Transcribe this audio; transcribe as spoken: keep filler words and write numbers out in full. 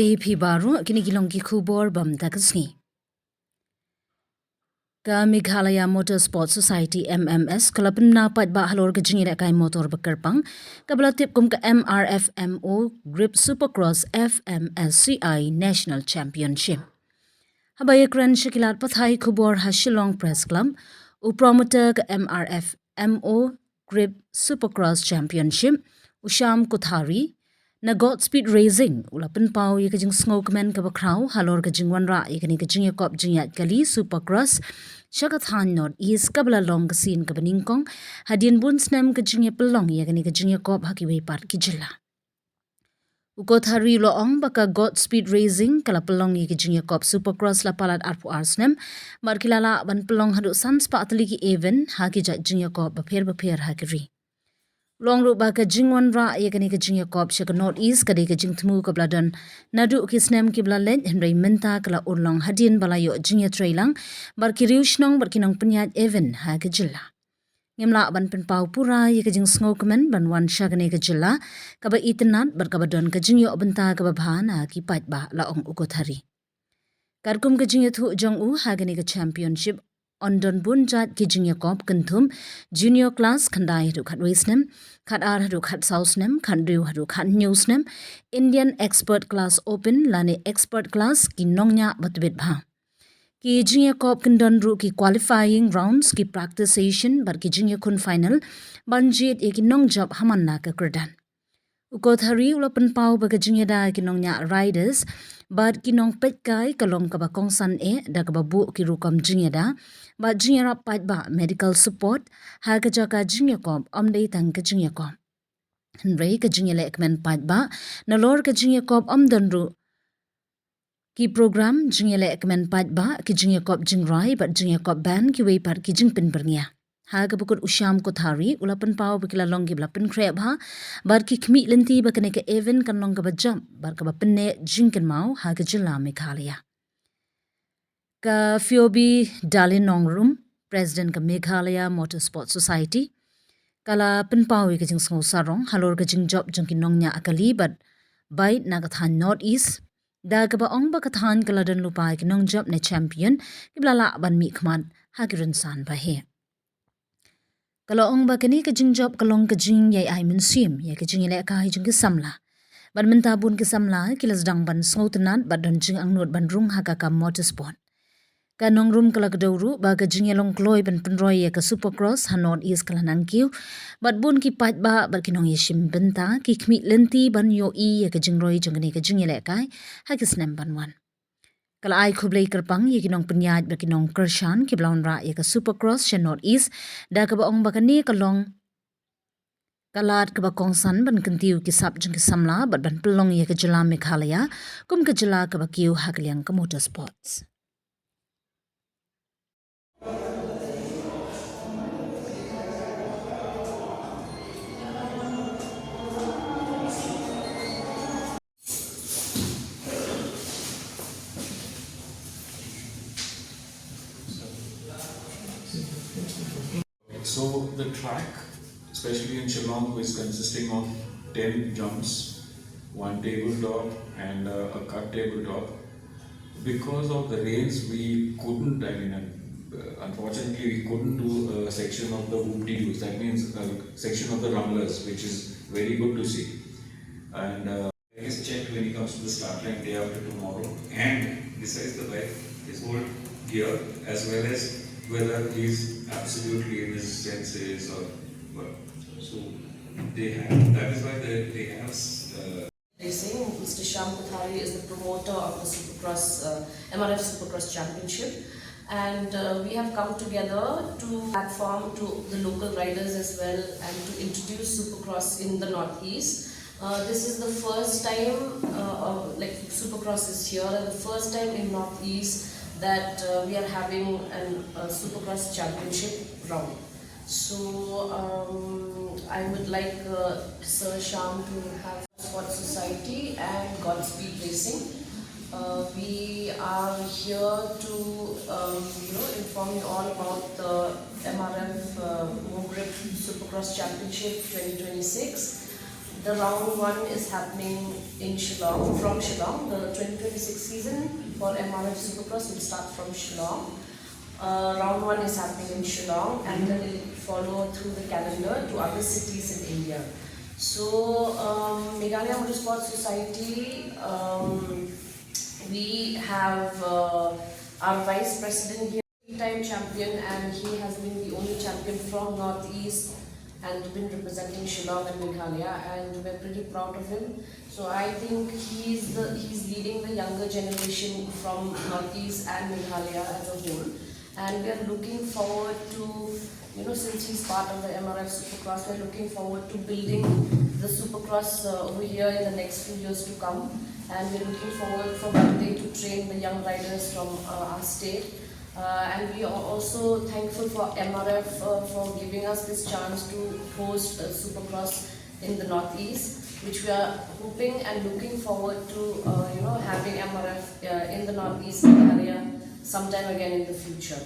Phi baroh, kine ki long ki khubor ba mynta ka sngi. Ka Meghalaya Motor Sports Society, M M S, ka la pynbna paidbah halor ka jingïalehkai motor ba kyrpang, kaba la tip kum ka M R F M O Grip Supercross F M S C I National Championship. Haba ïakren sha ki lad pathai khubor ha Shillong Press Club, u promoter ka M R F M O Grip Supercross Championship, u Shyam Kothari, na Godspeed Racing, u la pynpaw ïa ka jingsngewkmen kaba khraw halor ka jingwanrah ïa kane ka jingïakop jingïaid kali Supercross sha ka thaiñ North East, kaba la long ka sien kaba nyngkong hadien bun snem ka jingïapynlong ïa kane ka jingïakop ha kiwei pat ki jylla. U Kothari u la ong ba ka Godspeed Racing ka la pynlong ïa ka jingïakop Supercross la palat arphew ar snem, bad ki la lah ban pynlong haduh san spah tylli ki event ha ki jait jingïakop bapher bapher ha ka ri. U la ong ruh ba ka jingwanrah ïa kane ka jingïakop sha ka North East ka dei ka jingthmu kaba la don naduh ki snem kiba la leit, hynrei mynta ka la urlong hadien ba la ïoh jingïatreilang bad ki riewshnong bad ki nongpynïaid event ha ka jylla. Ngim lah ban pynpaw pura ïa ka jingsngewkmen ban wan sha kane ka jylla kaba itynnad bad kaba don ka jingïoh bynta kaba bha na ki paidbah, la ong u Kothari. Katkum ka jingïathuh jong u, ha kane ka championship yn don bun jait ki jingïakop, kynthup junior class, khyndai haduh khatwei snem, khatar haduh khatsaw snem, khathynriew haduh khathynñiew snem, Indian Expert Class Open lane Expert Class, ki nongñiah ba tbit bha. Ki jingïakop kin don ruh ki qualifying rounds, ki practice session bad ki jingïakhun final ban jied ïa ki nongjop ha man la ka kyrdan. U Kothari u la pynpaw ba ka jingïada ïa ki nongñiah riders bad ki nongpeitkai ka long kaba kongsan eh, da kaba buh ki rukom jingïada bad jingïarap paidbah, medical support, ha ka jaka jingïakop, ym dei tang ka jingïakop. Hynrei ka jingïalehkmen paidbah nalor ka jingïakop ym don ruh ki program jingïalehkmen paidbah, ki jingïakop jingrwai bad jingïakop band, kiwei pat ki jingpynbyrngia. Ha kaba kut, u Shyam Kothari u la pynpaw ba ki la long kiba la pynkhreh bha bad ki khmih lynti ba kane ka event kan long kaba jop bad kaba pynneh jingkynmaw ha ka jylla Meghalaya. Ka Phoebe Darlin Nongrum, President ka Meghalaya Motorsport Society, ka la pynpaw ïa ka jingsngewsarong halor ka jingjop jong ki nongñiah kali bad bike na ka thaiñ North East, da kaba ong ba ka thaiñ ka la don lypa ïa ki nongjop ne champion kiba la lah ban mihkhmat ha ki rynsan ba heh. Ka la ong ba kane ka jingjop ka long ka jingïai ai mynsiem ïa ka jingïalehkai jong ki samla. Bad mynta bun ki samla ki la sdang ban sngewtynnad bad don jingangnud ban rung ha ka kam motorsport. Ka Nongrum ka la kdew ruh ba ka jingïalong kloi ban pynroi ïa ka Supercross ha North East ka la nangkiew, bad bun ki paidbah bad ki nongïashim bynta ki khmih lynti ban ïohi ïa ka jingroi jong kane ka jingïalehkai ha ki snem ban wan. Ka la ai khublei kyrpang ïa ki nongpynïaid bad ki nongkyrshan kiba la wanrah ïa ka Supercross sha North East, da kaba ong ba kane ka long ka lad kaba kongsan ban kyntiew ki sap jong ki samla bad ban pynlong ïa ka jylla Meghalaya kum ka jylla kaba kiew ha ka liang ka motorsports. So the track, especially in Shillong, is consisting of ten jumps, one tabletop and uh, a cut tabletop. Because of the rains, we couldn't, I mean, uh, unfortunately, we couldn't do a section of the whoop-de-doos. That means a section of the rumblers, which is very good to see. And uh, is checked when he comes to the start line day after tomorrow. And besides the bike, his whole gear, as well as whether he's absolutely in his senses or what. So they have, that is why they, they have uh, Racing. Mister Shyam Kothari is the promoter of the Supercross, uh, M R F Supercross Championship. And uh, we have come together to platform to the local riders as well and to introduce Supercross in the Northeast. Uh, this is the first time, uh, of, like, Supercross is here, and the first time in Northeast that uh, we are having an uh, Supercross Championship round. So um, I would like uh, Sir Shyam to have Sports Society and Godspeed Racing. Uh, we are here to um, you know, inform you all about the M R F uh, Mogrip Supercross Championship twenty twenty-six. The round one is happening in Shillong, from Shillong. The twenty twenty-six season for M R F Supercross will start from Shillong. Uh, round one is happening in Shillong, and then it will follow through the calendar to other cities in India. So, um, Meghalaya Motorsport Society, um, we have uh, our vice president here, three-time champion, and he has been the only champion from Northeast and been representing Shillong and Meghalaya, and we're pretty proud of him. So I think he's the he's leading the younger generation from Northeast and Meghalaya as a whole, and we are looking forward to, you know, since he's part of the M R F Supercross, we're looking forward to building the Supercross uh, over here in the next few years to come, and we're looking forward for one day to train the young riders from uh, our state. Uh, and we are also thankful for M R F uh, for giving us this chance to host a Supercross in the Northeast, which we are hoping and looking forward to, uh, you know, having M R F uh, in the Northeast area sometime again in the future.